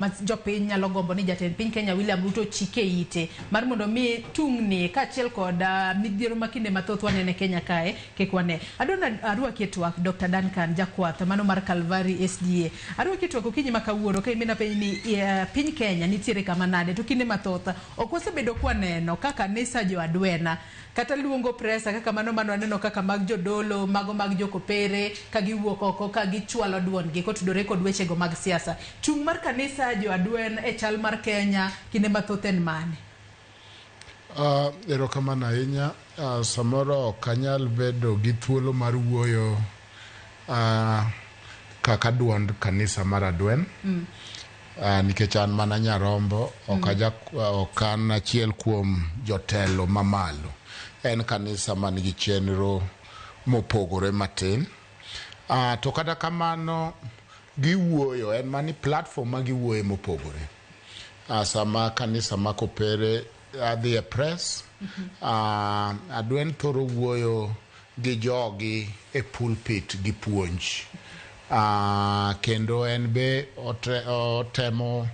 Ma jopiny nyalo gombo ni jatend piny Kenya William Ruto chike ite mar mondo mi tungni kaachiel kod midhiero ma kinde mathoth wanene Kenya kae kik wane. Adwa ni arwaki e twak Dr. Duncan Jakwath mano mar Calvary SDA. Arwaki e twak okinyi ma kawuono ka imina penj ni piny Kenya nitiere kama nade to kinde mathoth ok wasebedo kwaneno ka kanisa jo adwena kata luongo presa kaka mano mane waneno kaka mag jodolo, mago mag jokopere ka giwuok oko ka gichwalo duondgi kotudore kod wechego mag siasa. Chung' mar kanisa jo adwen e chal mar Kenya kinde mathoth en mane? Erokamano ahinya. Samoro ok anyal bedo gi thuolo mar wuoyo kaka duond kanisa mar adwen. Nikech an mana nyarombo, ok an achiel kuom jotelo mamalo. En kanisa man gi chenro mopogore matin. To kata kamano giwuoyo, en mani platform ma giwuoye mopogore. Sama kanisa ma Kopere adhi e press, adwen thoro wuoyo gi jogi e pulpit gi puonj. Kendo en be otemo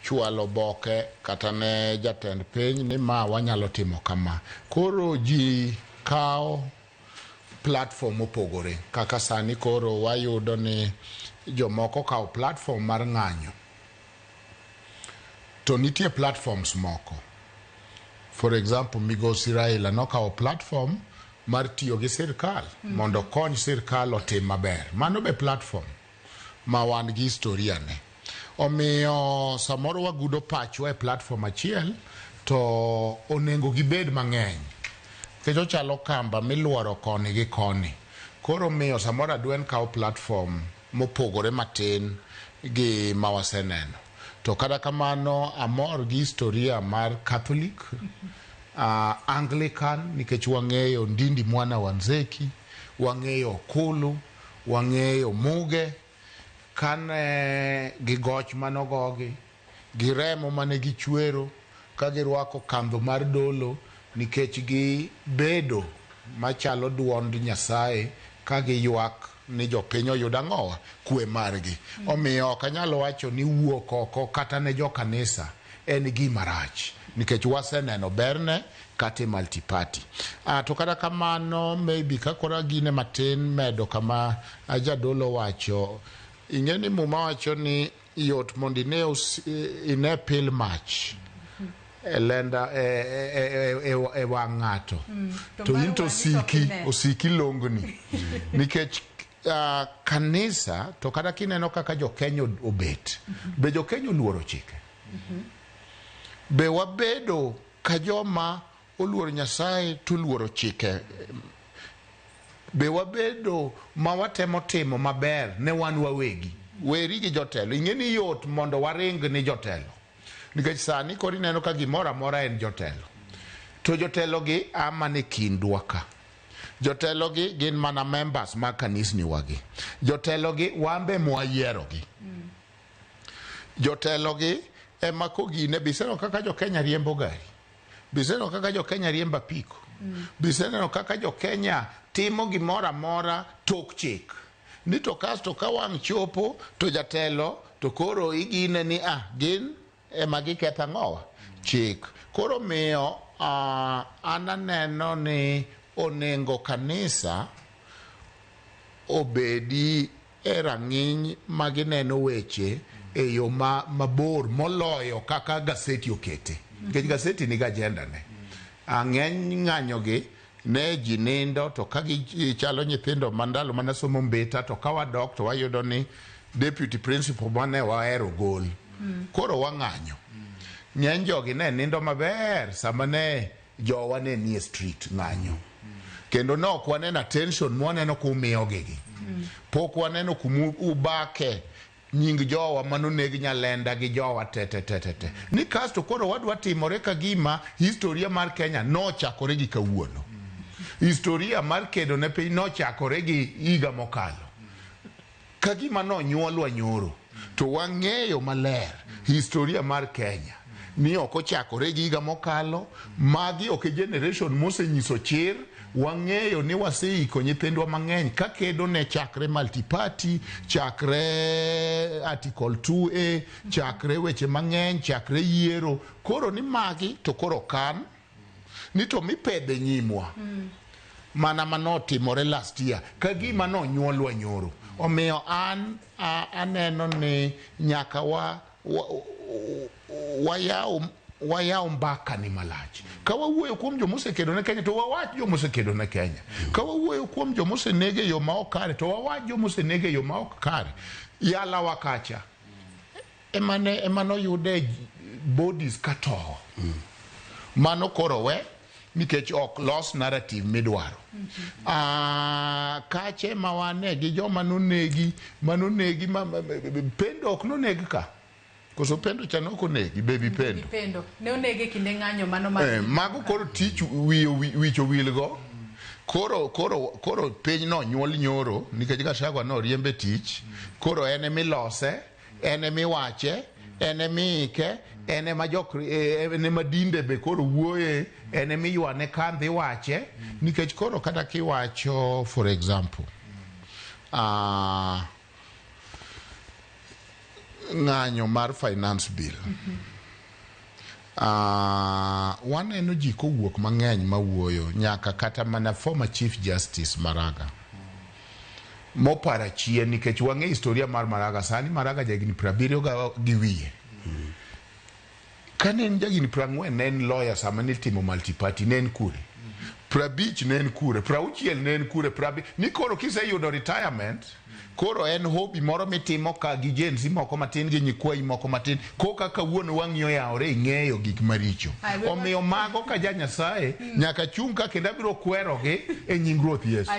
chwalo oboke kata ne jatend piny ni ma wanyalo timo kama. Koro ji kawo platform mopogore kaka sani koro wayudo ni jomoko okawo platform mar ng'anyo. To nitie platforms moko. For example, Migosi Raila nokawo platform mar tiyo gi sirkal mondo okony sirkal otim maber. Mano be platform ma wan gi historia ne. Omiyo samoro wagudo pachwa e platform achiel to onego gibed mang'eny. Nikech ochalo kamba miluoro koni gi koni. Koro miyo samoro adwen kawo platform mopogore matin gi ma waseneno. To kata kamano amor gi historia mar Catholic, Anglican nikech wang'eyo Ndindi Mwana wa Nzeki, wang'eyo Okulu, wang'eyo Muge, kane gi goch manogogi, gi remo mane gichwero ka girwako kandho mar dolo nikech gibedo machalo duond Nyasaye ka giywak ni jopiny oyud ang'owa kwe margi. Omiyo ok anyal wacho ni wuok oko kata ne jokanisa en gima rach nikech waseneno berne kata e multi-party. To kata kamano maybe ka koro agine matin medo kama jadolo wacho, ing'e ni muma wacho ni yot mondo ine pil mach e lenda e wang' ng'ato to in to osiki longni nikech kanisa to kata kineno kaka jo-Kenya obet be jo-Kenya oluoro chike. Be wabedo ka joma oluoro Nyasaye to oluoro chike. Be wabedo ma watemo timo maber ne wan wawegi. Weri gi jotelo. Ing'e ni yot mondo waring ni jotelo. Nikech sani koro ineno ka gimoro amora en jotelo. To jotelo gi a mana e kindwa ka. Jotelo gi gin mana members mag kanisni wagi. Jotelo gi wan be mwayiero gi. Jotelo gi ema kogine be iseneno kaka jo Kenya riembo gari. Be iseneno kaka jo Kenya riembo apiko. Be iseneno kaka jo Kenya timo gimoro amora tok chik. Ni to kasto ka wang' chopo to jatelo to koro igine ni ah gin ema giketho ang'owa? Chik. Koro miyo an aneno ni onengo kanisa obedi e rang'iny ma gineno weche e yo ma mabor moloyo kaka gaseti okete. Nikech gaseti nigi agenda ne. Ng'eny ng'anyo gi ne ji nindo to ka gichalo nyithindo ma ndalo mane somo mbita to ka wadok to wayudo ni deputy principal mane wahero gol. Koro wang'anyo. Ng'eny jogi ne nindo maber sama ne jowa ne nie street ng'anyo. Kendo ne ok waneno attention mwaneno kumiyogi gi. Pok waneno kuma ubake nying jowa manoneg Nyalenda gi jowa te te te te te. Ni kasto koro wadwa timore ka gima historia mar Kenya nochakore gi kawuono. Historia mar kedo ne piny nochakore gi higa mokalo. Ka gima nonyuolwa nyoro to wang'eyo maler historia mar Kenya ni ok ochakore gi higa mokalo. Magi ok e generation mosenyiso chir Wang'eyo ni waseiko nyithindwa mang'eny kakedo ne chakre multiparty, chakre article 2A, chakre weche mang'eny, chakre yiero. Koro ni magi to koro kan ni to mipedhe nyimwa mana manotimore last year ka gima nonyuolwa nyoro. Omiyo an aneno ni nyaka wayaw mbaka ni malach. Ka wawuoyo kuom jomosekedo ne Kenya to wawach jomosekedo ne Kenya. Ka wawuoyo kuom jomoseneg e yo ma ok kare to wawach jomoseneg e yo ma ok kare. Yala kacha emane emanoyude bodies katowo. Mano koro we nikech ok los narrative midwaro. Kache ma wane gi joma nonegi manonegi Pendo ok noneg ka. Koso Pendo cha nok onegi, Baby Pendo. Pendo ne onege kinde ng'anyo mano mar Mago koro tich wiyo wich owilgo. Koro piny no nyuol nyoro nikech Gachagua noriembe tich. Koro en emilose, en emiwache, en emiike, en ema jok en ema dinde be koro wuoye, en emiywane kandhi wache nikech koro kata kiwacho for example ng'anyo mar finance bill. Waneno ji kowuok mang'eny mawuoyo nyaka kata mana former chief justice Maraga mopara chien nikech wang'e historia mar Maraga. Sani Maraga jahigni 70 gi wiye. Kane en jahigni 40 ne en lawyer sama nitimo multiparty ne en kure. 50 ne en kure, 60 ne en kure, ni koro kiseyudo retirement koro en hobby moro mitimo ka gi Gen Z moko matin gi nyikwayi moko matin koka kawuono wang'i oyawore ing'eyo gik maricho. Omiyo mago ka ja Nyasaye nyaka chung' ka kendo abiro kwerogi e nying Ruoth Yesu.